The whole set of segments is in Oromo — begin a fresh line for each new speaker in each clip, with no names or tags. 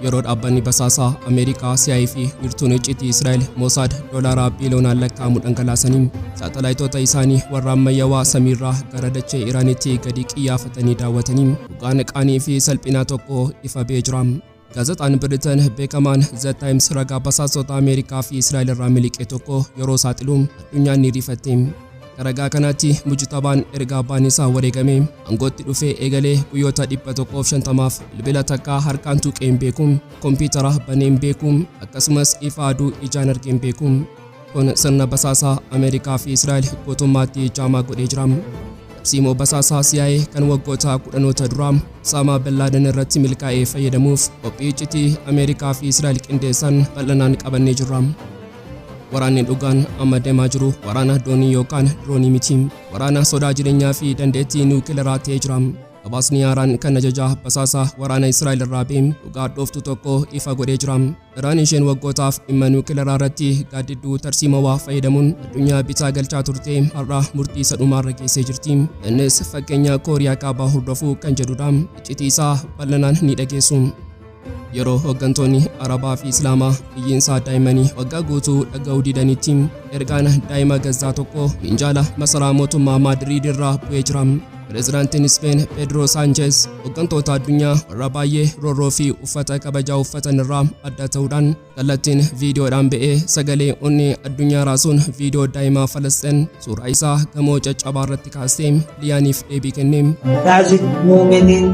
Yeroo dhaabbanni basaasaa Ameerikaa CIA fi wiirtuun icciitii Israa'el Mossad doolaara biiliyoonaan lakkaa'amu dhangalaasanii saatalaayitoota isaanii warra ammayyawaa samiirraa gara dachee Iraanitti gadi qiyyaafatanii daawwatanii dhugaan qaanii fi salphinaa tokko ifa ba'ee jira. Gaazexaan Biritan beekamaan The Times ragaa basaasota Ameerikaa fi Israa'el irraa miliqe tokko yeroo saaxilu addunyaan ni rifatte. Akka ragaa kanaatti Mujtabaan erga abbaan isaa wareegame aangootti dhufee eegalee guyyoota 150f bilbila takkaa harkaan tuqee hin beeku, kompiitara banee hin beeku, akkasumas ifa aduu ijaan argee hin beeku. Kun sirna basaasaa Ameerikaa fi Israa'el guutummaatti jaamaa godhee jira. Tarsiimoo basaasaa CIA kan waggoota kudhanoota duraa Osaamaa Bin Laaden irratti milkaa'ee fayyadamuuf qophii iccitii Ameerikaa fi Israa'el qindeessan bal'inaan qabannee jirra. Waraanni dhugaan amma deemaa jiru waraana doonii yookaan diroonii miti. Waraana sodaa jireenyaa fi dandeettii niwukilaraa ta'ee jira. Gabaasni haaraan kan ajajaa basaasaa waraana Israa'el irraa ba'e dhugaa dhooftuu tokko ifa godhee jira. Iraan isheen waggootaaf dhimma niwukilaraa irratti gaaddidduu tarsiimawaa fayyadamuun addunyaa bitaa galchaa turte har'a murtii isa dhumaarra geessee jirti. Innis fakkeenya Kooriyaa Kaabaa hordofuu kan jedhudha. Iccitii isaa bal'inaan ni dhageessu. Yeroo hooggantoonni Arabaa fi Islaamaa iyyiinsaa daa'immanii waggaa guutuu dhaga'uu didanitti ergaan daa'ima Gazzaa tokko minjaala masaraa mootummaa Maadriid irraa bu'ee jira. Pireezidaantiin Ispeen Pedro Sanchez hooggantoota addunyaa warra baay'ee roorroo fi uffata kabajaa uffatan irraa adda ta'uudhaan kallattiin viidiyoodhaan ba'ee sagalee onnee addunyaa raasuun viidiyoo daa'ima Falasxeen suuraa isaa gamoo caccabaa irratti kaasee Liyaaniif deebii kenne.
بعضی مؤمنین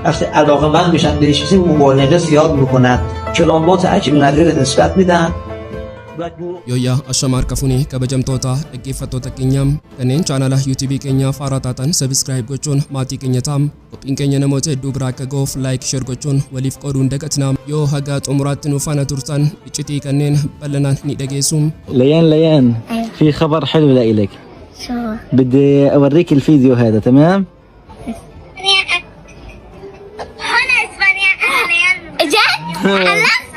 وقتی علاقمند میشن به چیزی مبالغه زیاد میکنن، کلامات عجیب غریب نسبت میدن و
Yooyyaa, ashama harka fuunee, kabajamtoota dhaggeeffattoota keenyaa kanneen chaanala yuutuubii keenyaa faaraa taatan, subscribe gochuun maatii keenya ta'aa. Qophiin keenya namoota hedduu biraa akka ga'uuf like, share gochuun waliif qooduun dagatinaa. Yoo haga xumuraatti nu faana turtan iccitii kanneen bal'inaan ni dhageessu.
ليان ليان.
أيوة.
في خبر حلو لإلك.
شو؟
بدي أوريك الفيديو هذا، تمام؟
هنا اسبانيا، انا ليان. جد؟ خلصت؟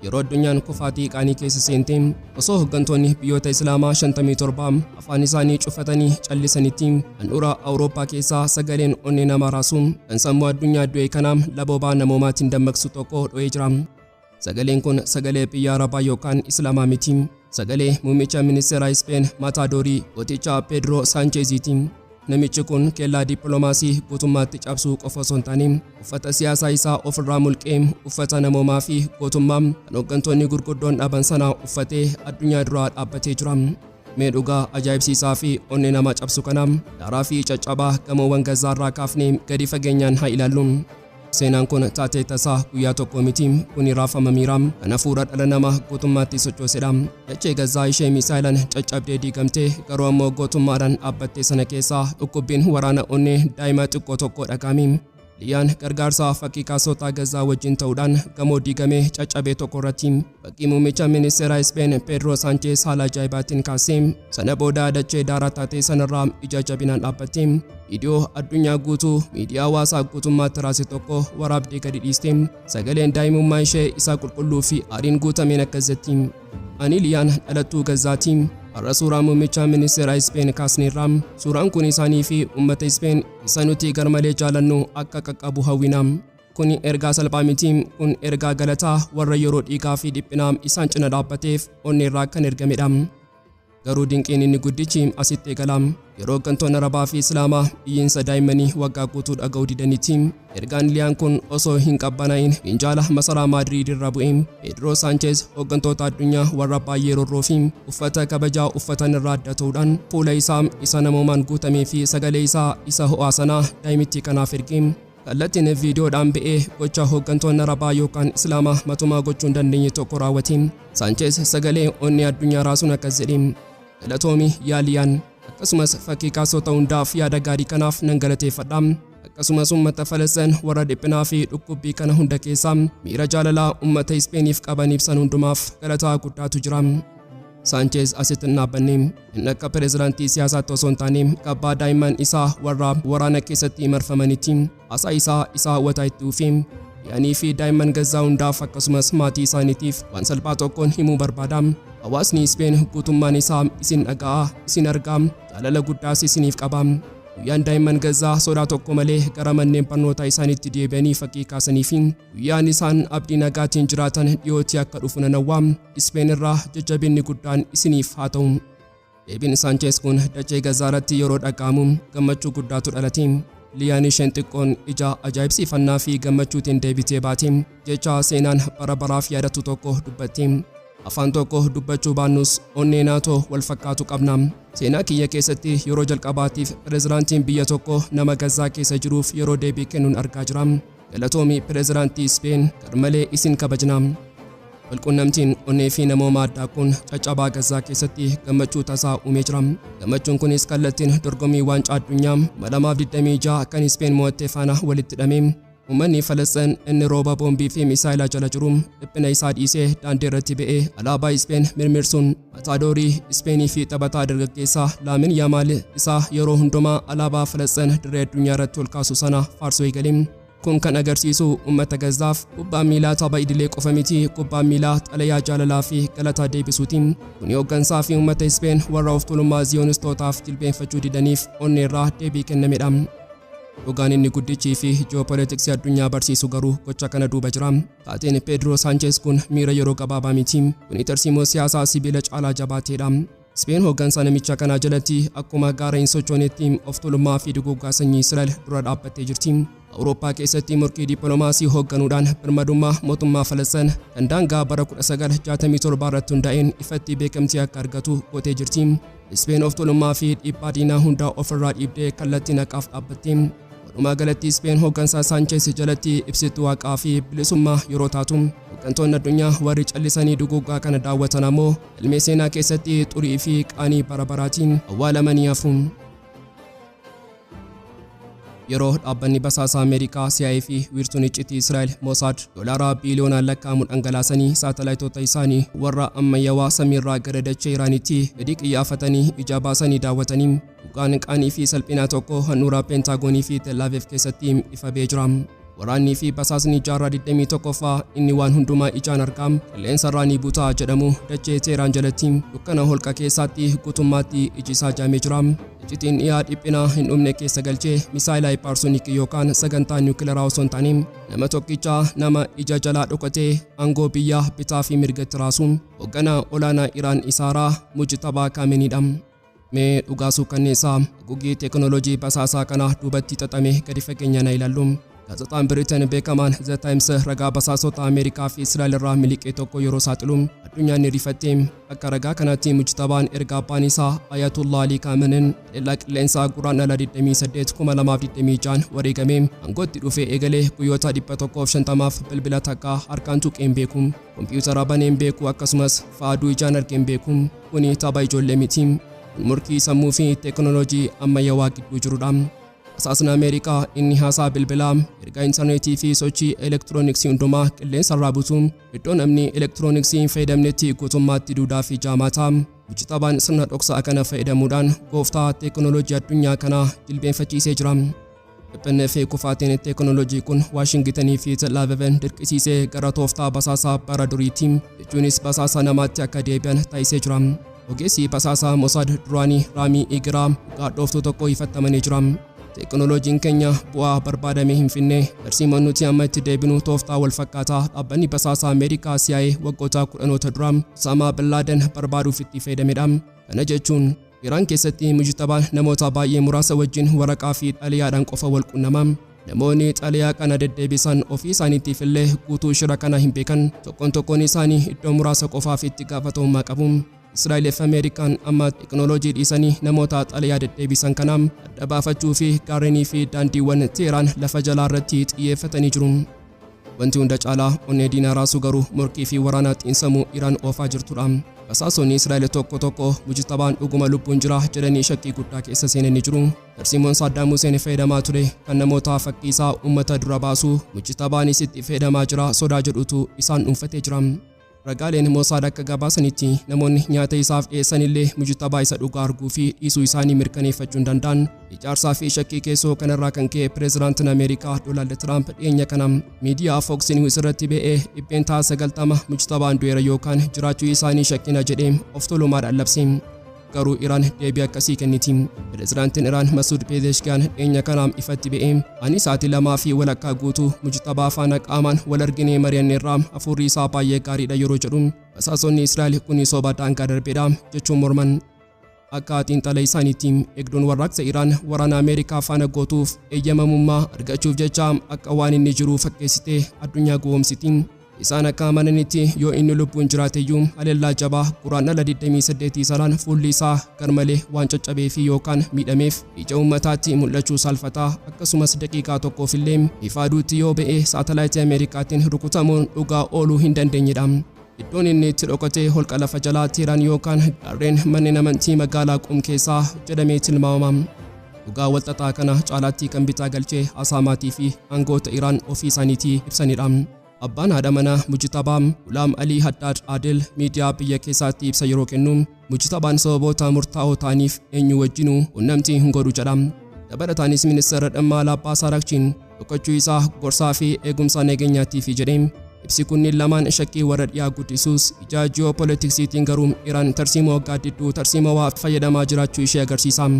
Yeroo addunyaan kufaatii qaanii keessa seente, osoo hooggantoonni biyyoota Islaamaa 57 afaan isaanii cufatanii callisanitti, handhuura Awurooppaa keessaa sagaleen onnee nama raasu kan sammuu addunyaa du'e kanaam laboobaa namoomaatiin dammaqsu tokko dho'ee jira. Sagaleen kun sagalee biyya Arabaa yookaan Islaamaa miti. Sagalee muummicha ministeera Ispeen Mataadorii gooticha Pedro Saancheziiti. Namichi kun kellaa dippiloomaasii guutummaatti cabsuu qofa osoo hin taane, uffata siyaasaa isaa ofirraa mulqee uffata namoomaa fi gootummaa kan hooggantoonni gurguddoon dhaban sana uffatee addunyaa duraa dhaabbatee jira. Mee dhugaa ajaa'ibsiisaa fi onnee nama cabsu kana daaraa fi caccabaa gamoowwan Gazaarraa kaafnee gadi fageenyaan haa ilaallu. Seenaan kun taatee tasaa guyyaa tokko miti, kuni raafama miiraa kan hafuura dhala namaa guutummaatti sochoosedha. Dachee Gazaa ishee miisaayilaan caccabdee diigamtee garuu ammoo gootummaadhaan dhaabbattee sana keessaa dhukkubbiin waraana onnee daa'ima xiqqoo tokko dhaga'ame. Liyyaan gargaarsa fakkii kaasota Gazaa wajjin ta'uudhaan gamoo diigamee caccabee tokko irratti fakkii muummicha ministeera Ispeen Pedro Sanchez haala ajaa'ibaatiin kaasee sana booda dachee daaraa taatee sanarraa ija jabinaan dhaabbattee viidiyoo addunyaa guutuu miidiyaa hawaasaa guutummaatti raase tokko waraabdee gadi dhiiste. Sagaleen daa'imummaa ishee isa qulqulluu fi aariin guutameen akkas jetti: "Ani Liyaan dhalattuu Gazaati. Har'a suuraa muummicha ministeera Ispeen kaasneerra. Suuraan kun isaanii fi uummata Ispeen isa nuti garmalee jaalannu akka qaqqabu hawwina. Kun ergaa salphaa miti. Kun ergaa galataa warra yeroo dhiigaa fi dhiphinaa isaan cina dhaabbateef onneerraa kan ergamedha." Garuu dinqiin inni guddichi asitti eegala. Yeroo hooggantoonni Arabaa fi Islaamaa iyyiinsa daa'immanii waggaa guutuu dhaga'uu didanitti, ergaan Liyaan kun osoo hin qabbanaa'in minjaala masaraa Maadriid irra bu'e. Pedro Sanchez hooggantoota addunyaa warra baay'ee roorroo fi uffata kabajaa uffatan irraa adda ta'uudhaan fuula isaa isa namoomaan guutamee fi sagalee isaa isa ho'aa sanaa daa'imittii kanaaf erge. Kallattiin viidiyoodhaan ba'ee gocha hooggantoonni Arabaa yookaan Islaamaa matumaa gochuu hin dandeenye tokko raawwate. Sanchez sagalee onnee addunyaa raasuun akkas jedhe: "Galatoomi yaa Liyaan, akkasumas fakkii kaasota hundaaf yaada gaarii kanaaf nan galateeffadha. Akkasumas uummata Falasxeen warra dhiphinaa fi dhukkubbii kana hunda keessaa miira jaalalaa uummata Ispeeniif qaban ibsan hundumaaf galataa guddaatu jira." Sanchez asitti hin dhaabbanne. Inni akka pireezidaantii siyaasaatti osoo hin taane abbaa daa'imman isaa warra waraana keessatti marfamanitti haasaa isaa isa hawwataa itti fufee, "Liyaanii fi daa'imman Gazaa hundaaf akkasumas maatii isaaniitiif waan salphaa tokkoon himuu barbaada. Hawaasni Ispeen guutummaan isaa isin dhaga'a, isin argaa, jaalala guddaas isiniif qaba. Guyyaan daa'imman Gazaa sodaa tokko malee gara manneen barnootaa isaaniitti deebi'anii fakkii kaasanii fi guyyaan isaan abdii nagaatiin jiraatan dhiyootti akka dhufu nan hawwa. Ispeen irraa jajjabinni guddaan isiniif haa ta'u. Deebiin Saanchees kun dachee Gazaa irratti yeroo dhaga'amu gammachuu guddaatu dhalate. Liyaan isheen xiqqoon ija ajaa'ibsiifannaa fi gammachuutiin deebitee baate. Jecha seenaan bara baraaf yaadatu tokko dubbatte. Afaan tokko dubbachuu baannus onnee naatoo wal fakkaatu qabna. Seenaa kiyya keessatti yeroo jalqabaatiif pirezidaantiin biyya tokko nama Gazaa keessa jiruuf yeroo deebii kennuun argaa jira. Galatoomi pirezidaantii Ispeen, garmalee isin kabajna. Walqunnamtiin onnee fi namooma addaa kun caccabaa Gazaa keessatti gammachuu tasaa uumee jira. Gammachuun kunis kallattiin dorgommii waancaa addunyaa 2026 kan Ispeen mo'attee faana walitti hidhame. Uummanni Falasxin inni rooba boombii fi misaayilaa jala jiru dhiphina isaa dhiisee daandii irratti ba'ee alaabaa Ispeen mirmirsuun mataadorii Ispeenii fi taphataa dargaggeessaa Laamin Yaamaal isaa yeroo hundumaa alaabaa Falasxin dirree addunyaa irratti ol kaasu sana faarsuu eegale. Kun kan agarsiisu uummata Gazaaf kubbaan miilaa tapha idilee qofa miti, kubbaan miilaa xalayaa jaalalaa fi galataa deebisuuti. Kuni hooggansaa fi uummata Ispeen warra of tuulummaa Ziyoonistootaaf jilbeenfachuu didaniif onnee irraa deebii kennamedha. Dhugaan inni guddichii fi ji'oopolitiksii addunyaa barsiisu garuu gocha kana duuba jira. Taateen Pedro Sanchez kun miira yeroo gabaabaa miti. Kuni tarsiimoo siyaasaa sibiila caalaa jabaateedha. Speen hooggansa namicha kanaa jalatti akkuma gaara hin sochoonetti of tuulummaa fi duguuggaa sanyii Israa'el dura dhaabbattee jirti. Awurooppaa keessatti morkii dippiloomaasii hoogganuudhaan birmadummaa mootummaa Falasxin kan daangaa bara 1967 irratti hundaa'een ifatti beekamtii akka argatu gootee jirti. Speen of tuulummaa fi dhiibbaa diinaa hundaa ofirraa dhiibdee kallattii naqaaf dhaabbatte. Walumaa galatti Speen hooggansa Sanchez jalatti ibsituu haqaa fi bilisummaa yeroo taatu, hooggantoonni addunyaa warri callisanii duguuggaa kana daawwatan ammoo galmee seenaa keessatti xurii fi qaanii bara baraatiin awwaalamanii hafu. Yeroo dhaabbanni basaasaa Ameerikaa CIA fi wiirtuun iccitii Israa'el Mossad doolaara biiliyoonaan lakkaa'amu dhangalaasanii saatalaayitoota isaanii warra ammayyawaa samiirraa gara dachee Iraanitti gadi qiyyaafatanii ija baasanii daawwatanii, dhugaan qaanii fi salphinaa tokko handhuura Peentaagoonii fi Tel Aviv keessatti ifa ba'ee jira. Waraanni fi basaasni jaarraa 21ffaa inni waan hundumaa ijaan argaa qilleensarraa ni butaa jedhamu dachee Teheraan jalatti dukkana holqa keessaatti guutummaatti iji isaa jaamee jira. Iccitiin dhiyaa dhiphina hin dhumne keessa galchee misaayilaa hypersonic yookaan sagantaa niwukilaraa osoo hin taane nama tokkicha, nama ija jalaa dhokatee aangoo biyyaa bitaa fi mirgatti raasu, hoogganaa olaanaa Iraan Isaaraa Mujtabaa Kaameniidha. Mee dhugaa suukanneessaa haguuggii teekinooloojii basaasaa kana duubatti xaxame gadi fageenyaan haa ilaallu. Gaazexaan Biriteen beekamaan The Times ragaa basaasota Ameerikaa fi Israa'el irraa miliqee tokko yeroo saaxilu addunyaan ni rifatte. Akka ragaa kanaatti Mujtabaan erga abbaan isaa Ayatollah Ali Khamenei haleellaa qilleensaa Guraandhala 28 2026 wareegame aangootti dhufee eegalee guyyoota 150f bilbila takka harkaan tuqee hin beeku. Kompiitara banee hin beeku, akkasumas faaduu ijaan argee hin beeku. Kuni tapha ijoollee miti. Kun murkii sammuu fi teekinooloojii ammayyawaa gidduu jirudha. Basaasni Ameerikaa inni haasaa bilbilaa, ergaa intarneetii fi sochii elektirooniksii hundumaa qilleensarraa butu, iddoo namni elektirooniksii hin fayyadamnetti guutummaatti duudaa fi jaamaa ta'a. Mujtabaan sirna dhoksaa kana fayyadamuudhaan gooftaa teekinooloojii addunyaa kanaa jilbeenfachiisee jira. Dhiphinni fi kufaatiin teekinooloojii kun Waashingitanii fi Tel Aviv dirqisiisee gara tooftaa basaasaa bara duriitti, jechuunis basaasa namaatti akka deebi'an taasisee jira. Ogeessi basaasaa Mossad duraanii Raamii Igiraa dhugaa dhooftuu tokko ifattamanii jira. Teekinooloojiin keenya bu'aa barbaadame hin finne. Tarsiimoon nuti amma itti deebinu tooftaa wal fakkaataa dhaabbanni basaasaa Ameerikaa CIA waggoota kudhanoota dura Osama Bin Laden barbaaduuf itti fayyadamedha. Kana jechuun Iraan keessatti Mujtabaan namoota baay'ee muraasa wajjin waraqaa fi xalayaadhaan qofa wal qunnama. Namoonni xalayaa kana deddeebisan ofii isaaniitiif illee guutuu shira kana hin beekan. Tokkoon tokkoon isaanii iddoo muraasa qofaaf itti gaafatamummaa qabu. Israa'el fi Ameerikaan amma teekinooloojii dhiisanii namoota xalayaa deddeebisan kana adda baafachuu fi gaarrenii fi daandiiwwan Teheraan lafa jalaa irratti xiyyeeffatanii jiru. Wanti hunda caalaa onnee diinaa raasuu garuu morkii fi waraana xiinsammuu Iraan oofaa jirtudha. Basaasonni Israa'el tokko tokko Mujtabaan dhuguma lubbuun jira jedhanii shakkii guddaa keessa seenanii jiru. Tarsiimoon Saddam Hussein fayyadamaa ture kan namoota fakkii isaa uummata dura baasu Mujtabaanis itti fayyadamaa jira sodaa jedhutu isaan dhuunfatee jira. Ragaaleen Mossad akka gabaasanitti namoonni nyaata isaaf dhiyeessan illee Mujtabaa isa dhugaa arguu fi dhiisuu isaanii mirkaneeffachuu hin danda'an. Ijaarsaa fi shakkii keessoo kanarraa kan ka'e pireezidaantiin Ameerikaa Doonaald Tiraamp dhiyeenya kana miidiyaa Fox News irratti ba'ee 90% Mujtabaan du'eera yookaan jiraachuu isaanii shakkina jedhee of tuulummaadhaan labse. Garuu Iraan deebii akkasii kenniti. Pireezidaantiin Iraan Masuud Pezeshkiyan dhiyeenya kanaam ifatti ba'ee, "Ani sa'aatii 2.5 guutuu Mujtabaa faana qaamaan wal arginee mari'anneerraa, hafuurri isaa baay'ee gaariidha," yeroo jedhu basaasonni Israa'el "Kuni soba daangaa darbeedha" jechuun morman. Akka xiinxala isaaniitti eegduun warraaqsa Iraan waraana Ameerikaa faana gootuuf eeyyamamummaa argachuuf jecha akka waan inni jiru fakkeessitee addunyaa gowwoomsiti. Isaan akka amananitti yoo inni lubbuun jiraateyyuu haleellaa jabaa Guraandhala 28 sanaan fuulli isaa garmalee waan caccabee fi yookaan miidhameef ija uummataatti mul'achuu saalfataa, akkasumas daqiiqaa tokkoofillee ifa aduutti yoo ba'e saatalaayitii Ameerikaatiin rukutamuun dhugaa ooluu hin dandeenyedha. Iddoon inni itti dhokate holqa lafa jalaa Teeraan yookaan gaarreen manneen amantii magaalaa Qum keessaa jedhamee tilmaamama. Dhugaa walxaxaa kana caalaatti kan bitaa galchee haasaa maatii fi aangoota Iraan ofii isaaniitii ibsanidha. Abbaan haadha manaa Mujtabaa, Gulaam Alii Haddaad Adel, miidiyaa biyya keessaatti ibsa yeroo kennu, "Mujtabaan sababoota murtaa'oo ta'aniif eenyu wajjinuu quunnamtii hin godhu," jedha. Dabalataanis ministeera dhimma alaa Abbaa Araaqchiin dhokachuu isaa gorsaa fi eegumsa nageenyaatiif jedhee. Ibsi kunniin lamaan shakkii warra dhiyaa guddisuus, ija ji'oopolitiksiitiin garuu Iraan tarsiimoo gaaddidduu tarsiimawaa fayyadamaa jiraachuu ishee agarsiisa.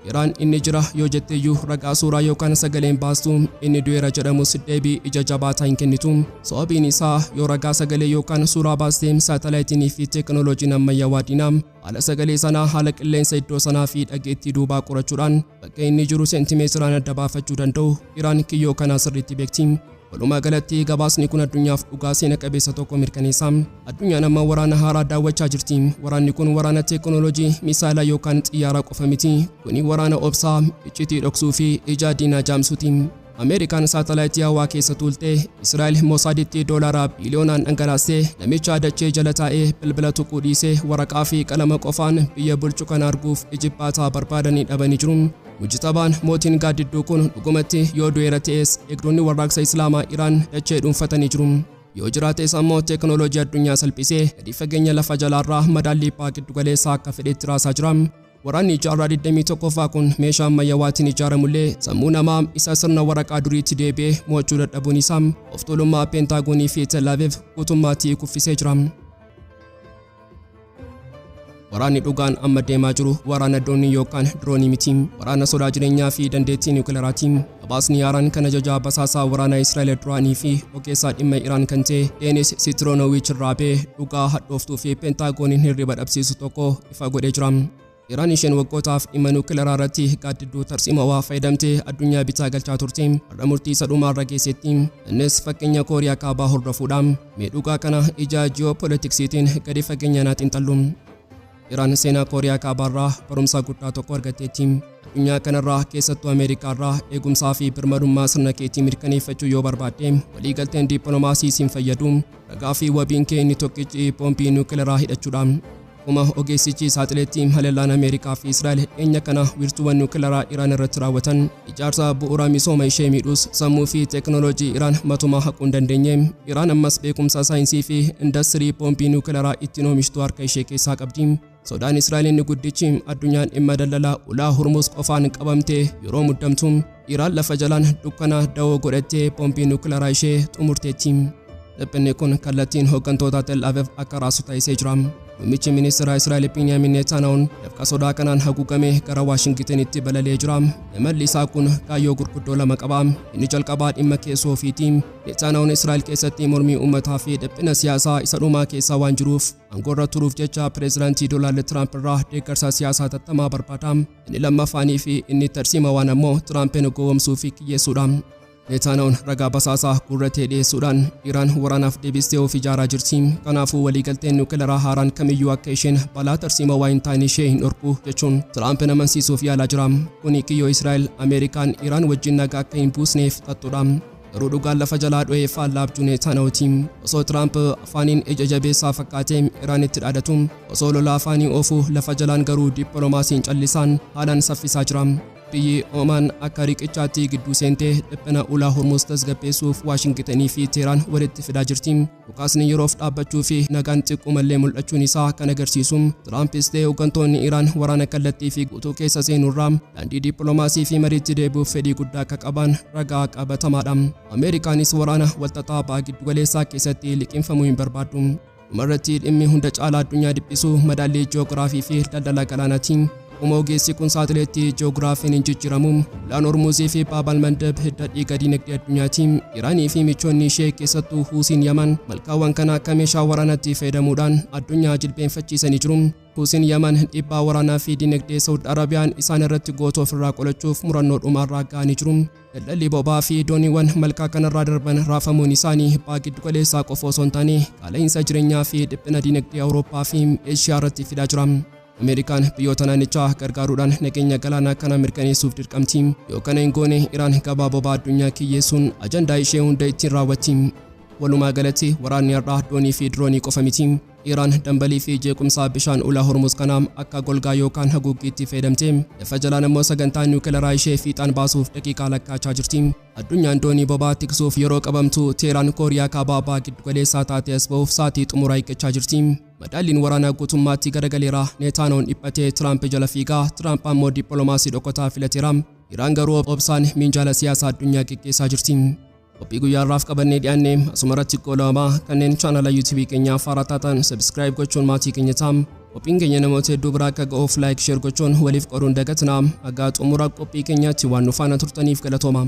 Iraan inni jira yoo jetteeyyuu ragaa suuraa yookaan sagaleen baastu, inni du'eera jedhamus deebii ija jabaataa hin kennitu. Sababiin isaa yoo ragaa sagalee yookaan suuraa baastee saatalaayitiin fi teekinooloojiin ammayyaawaa diinaa haala sagalee sanaa, haala qilleensa iddoo sanaa fi dhageettii duubaa qorachuudhaan bakka inni jiru seentimeetiraan adda baafachuu danda'u. Iraan kiyyoo kanaa sirriitti beekti. Walumaa galatti gabaasni kun addunyaaf dhugaa seena qabeessa tokko mirkaneessa. Addunyaan amma waraana haaraa daawwachaa jirti. Waraanni kun waraana teekinooloojii, misaayilaa yookaan xiyyaaraa qofa miti. Kuni waraana obsaa, iccitii dhoksuu fi ija diinaa jaamsuuti. Ameerikaan saatalaayitii hawaa keessa tuultee, Israa'el Moosaaditti doolaara biiliyoonaan dhangalaastee, namicha dachee jala taa'ee bilbila tuquu dhiisee waraqaa fi qalama qofaan biyya bulchu kana arguuf ijibbaataa barbaadanii dhabanii jiru. Mujtabaan mootiin gaaddidduu kun dhugumatti yoo du'eera ta'es eegdonni warraaqsa Islaamaa Iraan dachee dhuunfatanii jiru. Yoo jiraates ammoo teekinooloojii addunyaa salphisee gadi fageenya lafa jalaarraa madaallii baha giddugaleessaa akka fedhetti raasaa jira. Waraanni jaarraa 21ffaa kun meeshaa ammayyawaatiin ijaaramullee sammuu namaa isa sirna waraqaa duriitti deebi'ee mo'achuu dadhabuun isaa of tuulummaa Peentaagoonii fi Tel Aviv guutummaatti kuffisee jira. Waraanni dhugaan amma deemaa jiru waraana doonii yookaan diroonii miti. Waraana sodaa jireenyaa fi dandeettii niwukileeraati. Gabaasni haaraan kan ajajaa basaasaa waraanaa Israa'el duraanii fi ogeessaa dhimma Iraan kan ta'e Deenis Sitiroonowiich irraa ba'e dhugaa hadhooftuu fi Peentagooniin hirriba dhabsiisu tokko ifa godhee jira. Iraan isheen waggootaaf dhimma niwukileeraa irratti gaaddidduu tarsiimawaa fayyadamtee addunyaa bitaa galchaa turte har'a murtii isa dhumaarra geessetti. Innis fakkeenya Kooriyaa Kaabaa hordofuudha. Mee dhugaa kana ija ji'oopolitiksiitiin gadi fageenyaan haa xiinxallu. Iraan seenaa Kooriyaa Kaabaarraa barumsa guddaa tokko argatteetti. Addunyaa kanarraa, keessattuu Ameerikaarraa eegumsaa fi birmadummaa sirna keetii mirkaneeffachuu yoo barbaadde, waliigalteen dippiloomaasii siin fayyadu. Ragaa fi wabiin kee inni tokkichi boombii niwukileeraa hidhachuudha. Akkuma ogeessichi saaxileetti, haleellaan Ameerikaa fi Israa'el dhiyeenya kana wiirtuuwwan niwukileeraa Iraan irratti raawwatan ijaarsa bu'uura misooma ishee miidhus, sammuu fi teekinooloojii Iraan matumaa haquu hin dandeenye. Iraan ammas beekumsa saayinsii fi indastirii boombii niwukileeraa ittiin oomishtu harka ishee keessaa qabdi. Sodaan Israa'el inni guddichi addunyaan dhimma daldalaa ulaa Hormuz qofaan qabamtee yeroo muddamtu, Iraan lafa jalaan dukkana dawoo godhattee boombii niwukileeraa ishee xumurteetti. Dhiphinni kun kallattiin hooggantoota Tel Aviv akka raasu taasisee jira. Muummichi ministeera Israa'el Benyamin Netanyahuun dafqa sodaa kanaan haguugamee gara Waashingitanitti balali'ee jira. Imalli isaa kun kaayyoo gurguddoo lama qaba. Inni jalqabaa dhimma keessoo ofiiti. Netanyahuun Israa'el keessatti mormii uummataa fi dhiphina siyaasaa isa dhumaa keessa waan jiruuf, aangoorra turuuf jecha pireezidaantii Doonaald Tiraamp irraa deeggarsa siyaasaa tattamaa barbaada. Inni lammaffaanii fi inni tarsiimawaan ammoo Tiraampiin gowwoomsuu fi kiyyeessuudha. Netanyahuun ragaa basaasaa gurratee dhiyeessuudhaan Iraan waraanaaf deebistee of ijaaraa jirti. Kanaafuu waliigalteen niwukileeraa haaraan kamiyyuu akka isheen balaa tarsiimawaa hin taane ishee hin dhorku jechuun Tiraampiin amansiisuuf yaalaa jira. Kuni kiyyoo Israa'el Ameerikaan Iraan wajjin nagaa akka hin buusneef xaxxudha. Garuu dhugaan lafa jalaa dho'ee faallaa abjuu Netanyahuuti. Osoo Tiraamp afaaniin ija jabeessaa fakkaatee Iraanitti dhaadatu, osoo lola afaanii oofuu lafa jalaan garuu dippiloomaasiin callisaan haalaan saffisaa jira. Biyyi Oomaan akka riqichaatti gidduu seentee dhiphina ulaa Hormuz tasgabbeessuuf Waashingitanii fi Teeraan walitti fidaa jirti. Dhukaasni yeroof dhaabbachuu fi nagaan xiqqoomallee mul'achuun isaa kan agarsiisu, Tiraampis ta'e hooggantoonni Iraan waraana kallattii fi guutuu keessa seenurraa daandii dippiloomaasii fi mariitti deebi'uuf fedhii guddaa akka qaban ragaa qabatamaadha. Ameerikaanis waraana walxaxaa baha giddugaleessaa keessatti liqimfamuu hin barbaaddu. Dhumarratti dhimmi hunda caalaa addunyaa dhiphisu madaallii ji'oogiraafii fi daldala galaanaati. Akkuma ogeessi kun saaxileetti ji'oogiraafiin hin jijjiiramu. Ulaan Hormuuzii fi Baabal Mandab hidda dhiiga dinagdee addunyaati. Iraanii fi michoonni ishee, keessattuu Huusiin Yaman, malkaawwan kana akka meeshaa waraanaatti fayyadamuudhaan addunyaa jilbeenfachiisanii jiru. Huusiin Yaman dhiibbaa waraanaa fi dinagdee Saudi Arabiyaan isaan irratti gootu ofirraa qolachuuf murannoo dhumaarraa ga'anii jiru. Daldalli boba'aa fi dooniiwwan malkaa kanarraa darban raafamuun isaanii baha giddu galeessaa qofa osoo hin taane qaala'insa jireenyaa fi dhiphina dinagdee Awurooppaa fi Eeshiyaa irratti fidaa jira. Ameerikaan biyyoota naannichaa gargaaruudhaan nageenya galaanaa kana mirkaneessuuf dirqamti. Yoo kana hin goone, Iraan gabaa boba'aa addunyaa kiyyeessuun ajandaa ishee hunda ittiin raawwatti. Walumaa galatti waraanni har'aa doonii fi diroonii qofa miti. Iraan dambalii fi jeequmsaa bishaan ulaa Hormuz kanaa akka golgaa yookaan haguuggiitti fayyadamte lafa jalaan immoo sagantaa niwukilaraa ishee fiixaan baasuuf daqiiqaa lakkaachaa jirti. Addunyaan doonii boba'aa tiksuuf yeroo qabamtu, Teeraan Kooriyaa Kaabaa baha giddu galeessaa taatee as ba'uuf sa'aatii xumuraa eeggachaa jirti. Madaalliin waraanaa guutummaatti garagaleera. Neetaanoon dhiphatee Tiraamp jala fiigaa, Tiraamp ammoo dippiloomaasii dhokotaa filateera. Iraan garuu obsaan minjaala siyaasaa addunyaa geggeessaa jirti. Qophii guyyaa har'aaf qabannee dhiyaanne asumarratti goolabamaa. Kanneen chaanala YouTube keenyaa haaraa taatan subscribe gochuun maatii keenya ta'aa. Qophiin keenya namoota hedduu biraa akka ga'uuf like, share gochuun waliif qoruun dagatinaa. Hagaa xumura qophii keenyaatti waan nu faana turtaniif galatooma.